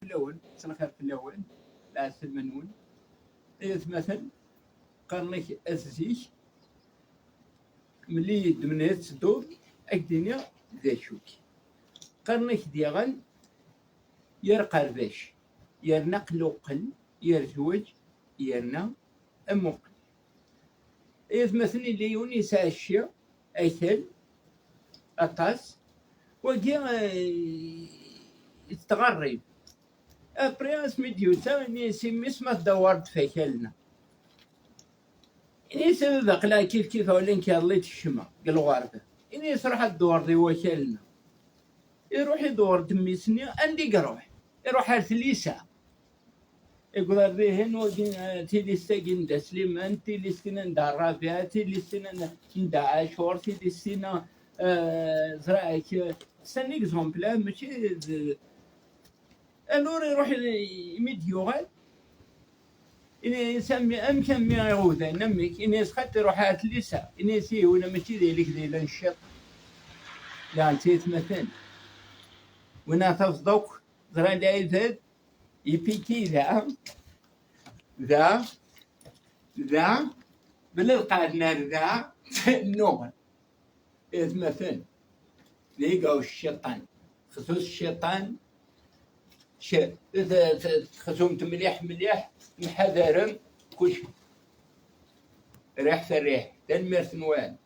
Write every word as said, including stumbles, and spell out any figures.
Fell-awen, ttnexxir fell-awen, lɛeslama-nwen. Ay atmaten, qqaren-ak at zik, mli d-mni ad tedduḍ, ad k-d-iniɣ d acu-k. Qqaren-ak diɣen, yar qerbac, yerna qluqel, yar zwaǧ, yerna amuqel. Ay atmaten, yella yiwen yesɛa cci, akal, aṭas, wagi, eh, yettɣerrib. Après, asmi d-yusa, ini-as i mmi-s ma tdawreḍ ɣef wakal-nni. Ini-as a baba, aql-aɣ kif kif, awlan-k iḍelli tkecmeḍ deg lɣerba. Ini-as ruḥ ad tdewreḍ i wakal-nni. Iruḥ idewwer-d mmi-s-nni, anda i iruḥ? Iruḥ ar tlisa. Igḍer dihin, wagi, eh, tilist-agi n Dda Sliman, tilist-ina n Dda Rabiɛ, tilist-ina n, n Dda Ɛacur, tilist-ina, eh, ẓriɣ-ak, eh, c'est un exemple, eh, mačči d, alors iruḥ i, imi d-yuɣal, ini-as, "Ammi, amek a mmi iɣudan, amek?" Ini-as, "Xaṭi, ruḥ ar tlisa." Ini-as, "Ihi, wina mačči d ayla-k, d ayla n cciṭan." Daɣen d taytmaten. Wina tafeḍ akk, ẓran lɛibad, ipiki da, da, da, bla lqaɛden ar da, nnuɣen. Atmaten, d iga ucciṭan. Xsus cciṭan, c-, t-, t-, txezumt mliḥ, mliḥ, mḥadarem, kuc. Riḥ ferriḥ. Tanemmirt-nwen.